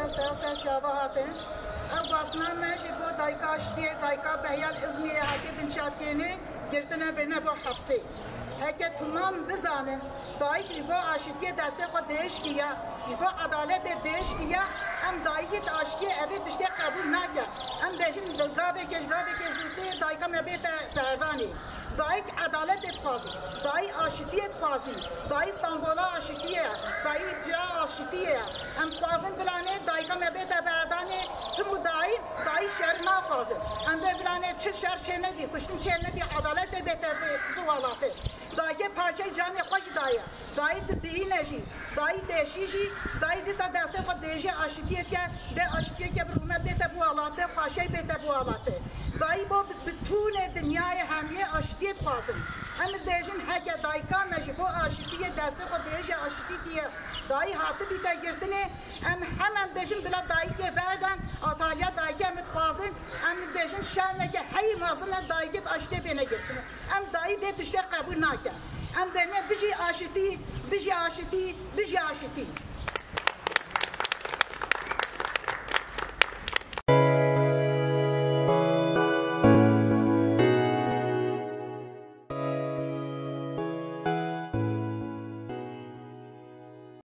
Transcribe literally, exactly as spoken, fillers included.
Ser ser şava hatin. Ew basna me ji bo dayika aştiyê, dayika Behyal Izmîrê hate binçavkênê, girtine birine bo hefsê. Heke tumam bizanin, dayik ji bo aştiyê destê xwe dirêj kiya, ji bo edaletê dirêj kiya, em dayikê di aştiyê evê tiştê qebûl nake. Em bêjin gavekê ji gavekê zûtê dayika me bête berdanê. Dayik edaletê dixwazî, dayî aşitiyê dixwazî, dayî sangola aşitiyê ye, dayî pira aşitiyê ye. Em dixwazin bilanê dayika me bête berdanê, tim û dayî, dayî şer naxwazin. Em bê bilanê çi şer çê nebî, kuştin çê nebî, edaletê bête bi, bi welatê. Dayikê parçeyê canê xwe jî daye. Dayî dibihîne jî, dayî deşî jî, dayî dîsa destê xwe dirêjê aşitiyê dike, bê aşitiyeke bi rûmet bête bi welatê, xweşey bête bi welatê. Dayî bo bi, bi tûnê dinyayê hemiyê aşitiyê dixwazin. Em dibêjin heke dayika me ji bo aşitiyê destê xwe dirêjê aşitî kiye, dayî hatibîte girtinê, em hemen bêjin bila dayikê berden, ataliya dayikê em dixwazin, em dibêjin şerneke heyî mezin e dayikê di aşitiyê bêne girtinê. Em dayî vê tiştê qebûl nake. Em bêne bijî aşitî, bijî aşitî, bijî aşitî.